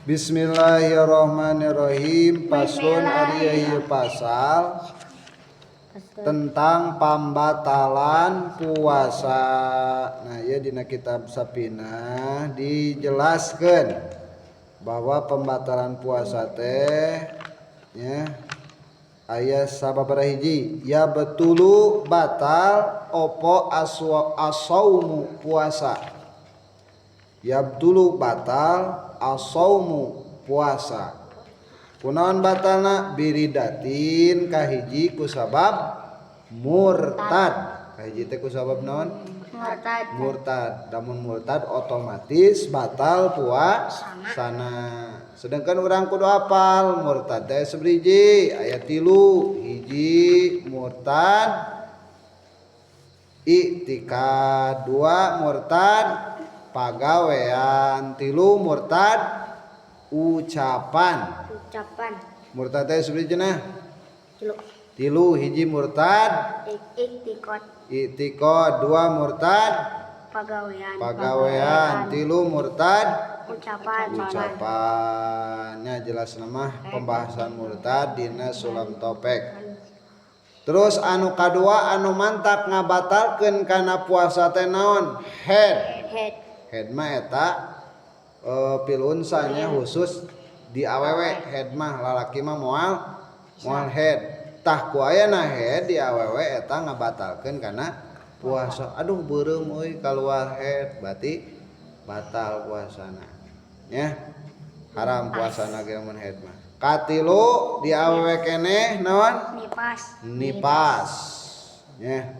Bismillahirrahmanirrahim. Paslon ari ieu pasal tentang pembatalan puasa. Nah, ieu dina kitab Safinah dijelaskan bahwa pembatalan puasa teh ya aya sababaraha hiji. Yabtulu batal opo aswa asaumu puasa. Yabtulu batal asaumu puasa. Kunaon batalna? Biridatin kahiji kusabab murtad. Kahiji teh kusabab naon? Murtad. Murtad. Lamun murtad otomatis batal puasana. Sedangkan urang kudu apal murtad teh sabriji aya tilu. Hiji murtad iktikad, dua murtad pagawean, tilu murtad ucapan. Ucapan. Murtad teh sabriji cenah? Tilu. Tilu. Hiji murtad Iktikad. Iktikad, dua murtad pagawean. Pagawean, tilu murtad ucapan. Ucapannya jelas nama pembahasan murtad dina sulam topek. Terus anu kadua anu mantak ngabatalkeun kana puasa teh naon? Head. Head. Head mah eta pilunsanya khusus di awewe head mah, lalaki mah moal moal head. Tah ku ayana head di awewe eta ngabatalkeun kana puasa. Aduh, beureum euy, kaluar head, berarti batal puasana ya, haram puasana ge mun head mah. Katilu di awewe keneh naon? Nipas. Nipas ya,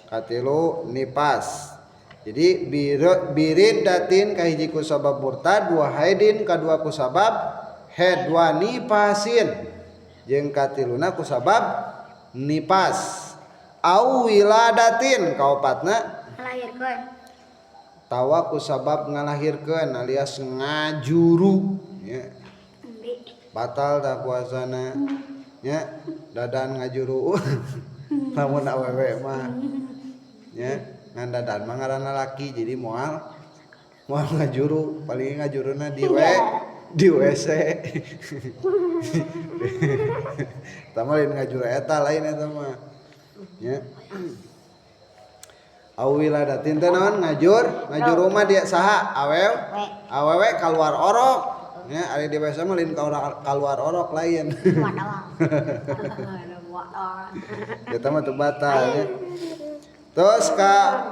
katilu nipas. Jadi birid datin kahiji ku sabab murtad, dua haidin kadua ku sabab head, wa nipasin jeung katiluna ku sabab nipas, au wiladatin kaopatna ngalahirkeun. Tawa ku sabab ngalahirkeun alias ngajuru ya. Embe. Batal dah puasana nya, dadan ngajuru lamun awewe mah nya, ngan dadan mah ngaranna laki, jadi moal moal ngajuru, paling ngajuruna di w di WC. Eta mah lain ngajuru, eta lain eta mah nya. Awiladatin teh naon? Ngajur, ngajuru mah dia saha? Awew we. Awewe keluar orok nya, ari di WC mah lain keluar orok, lain. Eta mah teu batal nya. Terus ka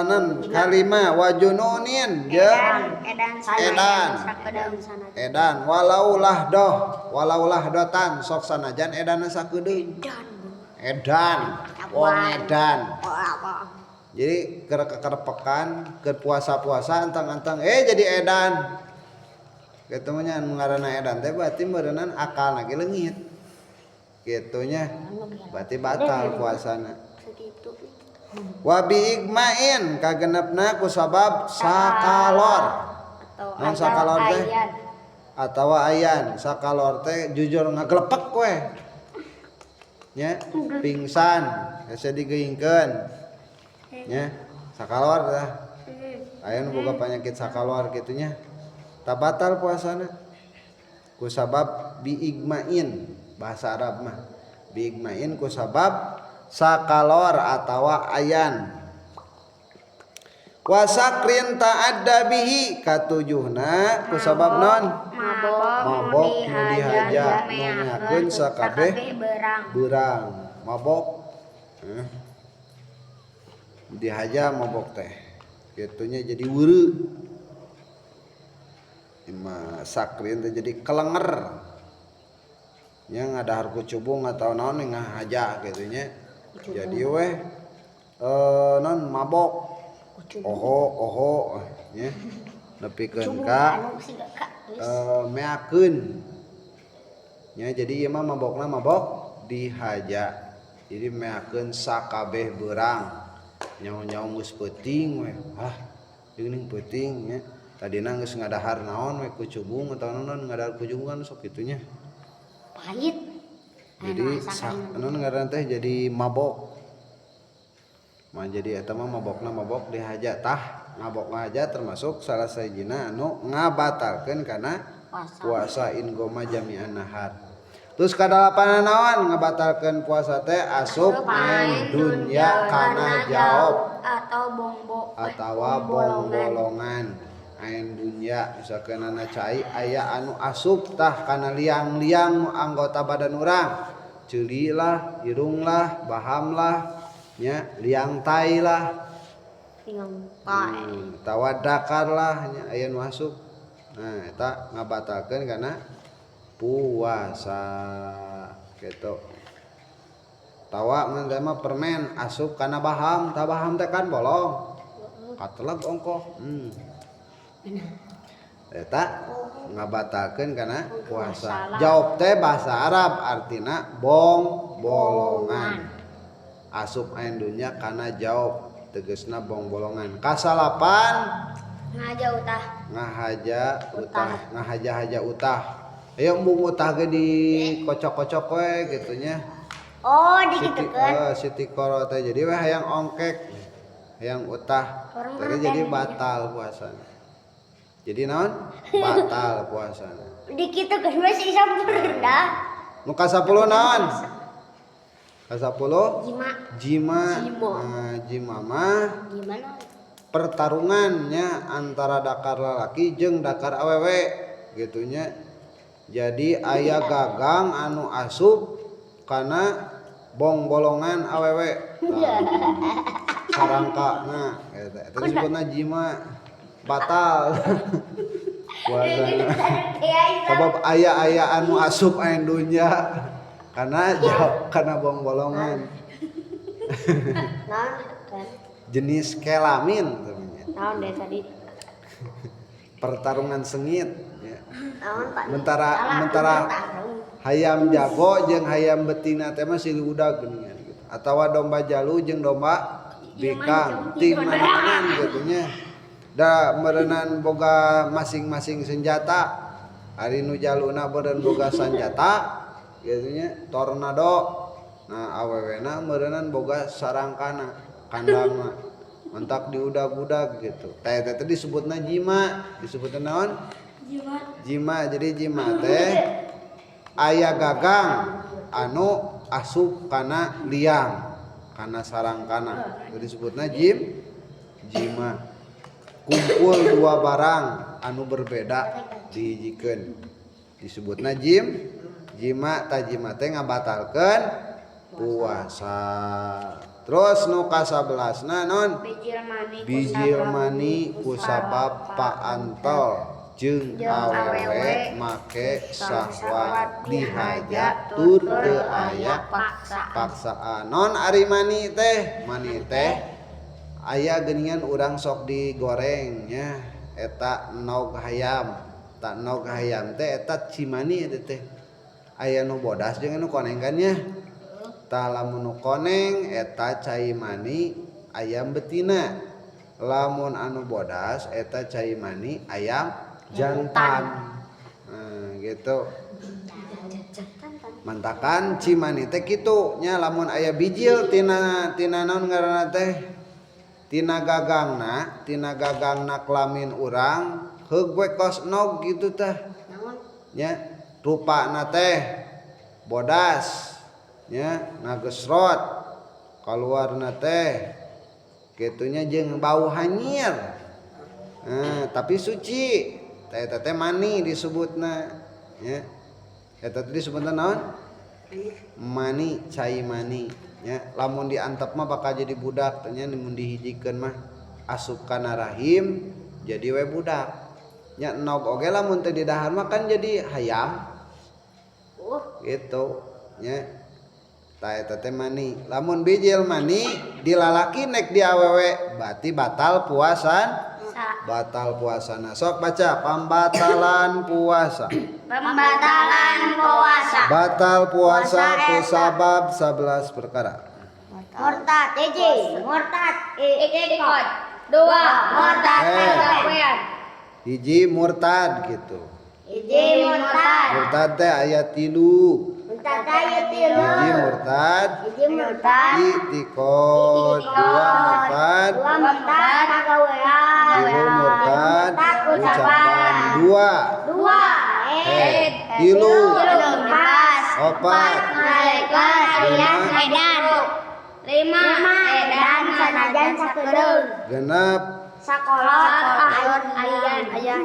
nan kalima wajununin jeung edan. Edan. Sakedeung sana. Edan walau lahdoh, walau lahdotan, sok sanajan edanna sakedeung. Edan. Edan wong edan. Oh, apa? Jadi kerepekan ke puasa-puasa antang-antang jadi edan kitu mah nya. Anu ngaranna edan teh berarti meureunnan akalna ge leungit kitu nya, berarti batal puasana. Segitu. Wabi igmain kagenepna ku sabab sakalor. Atau Naon sakalor teh? Ayan. Atawa ayan. Sakalor teh jujur ngagelepek we nya, pingsan hese digeingkeun nya, sakalor tah. Aya nu boga penyakit sakalor kitu nya, tak batal puasana ku sabab biigmain, bahasa Arab mah biigmain, ku sabab sakalor atawa ayan. Wasakrin ta'adda bihi katujuhna ku sabab non mabok. Mabok nu dihaja, nu meakeun sakabeh berang. Beurang mabok, dihaja mabok teh kitunya, jadi weureu. Ima sakrin teh jadi kelenger nya, ngadahar kucubung atau naon ngahaja kitu nya, jadi weh non mabok oho oho nya, nepikeun ka Anu siga ka geus. Meakeun nya. Jadi ieu mah mabokna mabok dihaja, jadi meakeun sakabeh beurang, nyaho-nyaho geus peuting we, ah geuning peuting nya, tadina geus ngadahar naon we, kucubung atau naon, ngadahar kucubung kan sok kitu nya. Pahit. Jadi sak naon ngaranna teh, jadi mabok mah, jadi eta mah mabokna mabok dihaja. Tah, mabok ngahaja termasuk salah sahijina anu ngabatalkeun kana Puasa. Puasa in goma jami'an nahar. Terus kadalapan naon ngabatalkeun puasa teh? Asup ain dunya kana jaob atau bongbo atawa bongbolongan. Ain dunya misalkan ana cai aya anu asup tah kana liang-liang anggota badan urang, ceuli lah, irung lah, baham lah nya, liang tai lah, liang tai, tawa dakar lah nya, aya nu asup. Nah, eta ngabatalkeun kana puasa gitu. Tawa mun teh mah permen asup kana baham, tah baham teh kan bolong, kateleg ongkoh. Eta ngabatalkeun kana puasa. Jaob teh bahasa Arab artina bong bolongan. Asup ain dunya kana jaob tegesna bong bolongan. Kasalapan ngahaja utah. Ngahaja utah, ngahaja-haja utah. Ayo embung utah ge dikocok-kocok we gitu nya. Oh, dikitukeun. Siti koro teh jadi we hayang ongkek, hayang utah. Jadi jadi batal puasana. Jadi naon? Batal puasana. Dikitukeun we sih sampurna. Nu ka-10 naon? Ka-10? Jima. Jima. Jima. Nah, jima mah gimana? Pertarungannya antara dakar lalaki jeung dakar awewe gitunya. Jadi aya gagang anu asup kana bong-bolongan awewe. Nah, sarangkana eta eta disebutna jima, batal puasana. Sabab aya-aya anu asup ain dunya karena jauh karena bong-bolongan. Naon kan? Jenis kelamin namanya. Naon deh tadi? Pertarungan sengit ya. Naon Pak? Mentara mentara hayam jago jeung hayam betina teh mah silih udag geuningan gitu. Atawa domba jalu jeung domba bikang ting mana gitu nya. Da meureunan boga masing-masing senjata. Ari nu jaluna beureun boga sanjata gitu nya, tornado. Nah, awewena meureunan boga sarangkana, kandangna. Mentak diudag-udag gitu. Teh teh disebutna jima, disebutna naon? Jima. Jima. Jadi jima teh aya gagang anu asup kana liang, kana sarangkana. Itu disebutna jima. Kumpul dua barang anu berbeda dihijikeun. Disebutna jima. Ta jima teh ngabatalkeun puasa. Terus nu ka-11na non? Bijil mani. Bijil mani kusabab paantol jeung awewe make sahwat dihaja tur teu aya paksaan. Non ari mani teh? Mani teh aya geuningan urang sok digoreng nya eta nog hayam. Tak nog hayam teh eta cimani eta teh. Aya nu bodas jeung anu koneng kan nya. Tah lamun nu koneng eta cai mani ayam betina. Lamun anu bodas eta cai mani ayam jantan. Nah, gitu. Mantakan cimani teh kitu nya lamun aya bijil tina tina naon ngaranna teh? Tina gagangna kelamin urang heug we kos nog gitu tah. Nya rupana teh bodas nya ngagesrot kaluarna teh kitunya jeung bau hanyir. Nah, tapi suci teh eta teh mani disebutna nya. Eta teh disebutna naon? Mani, cai mani nya. Lamun diantep mah bakal jadi budak teh nya, mun dihijikeun mah asup kana rahim jadi we budak nya. Nog oge lamun teh didahar mah kan jadi hayam. Gitu nya. Tah eta teh mani. Lamun bijil mani dilalaki nek di awewe berarti batal puasa. Batal puasana. Sok baca pembatalan puasa. Pembatalan puasa. Batal puasa ku sabab 11 perkara. Murtad hiji, murtad iktikad. Dua, murtad pagawean. Hiji murtad gitu. Hiji murtad. Murtad teh aya 3. Murtad aya 3. Hiji murtad. Hiji murtad. Iktikad. Dua murtad. Dua murtad pagawean. Tilu murtad ucapan. Dua. Dua. Tilu. Tilu pas. 4. Malaikat. Lima. Edan. 5. Edan sanajan sakedeung. 6. Sakolot ayan ayan.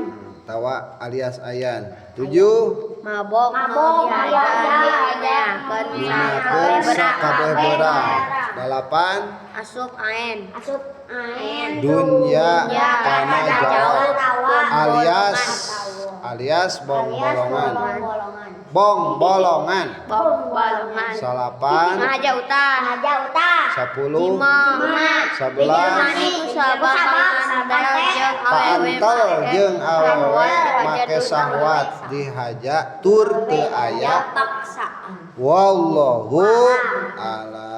Tawa alias ayan. 7. Mabok mabok dihajakeun Gunakeun sakabeh barang. 8. Asup aen. Asup aen. Dunya kana jauh alias alias bong bolongan. Bong bolongan. Bong bolongan. 9. Ngahaja utah. Ngahaja utah. 10. 5. 11. Sabab pangantel jeung awewe Paantel jeung awewe make sahwat dihaja tur teu aya paksaan. Wallahu a'lam.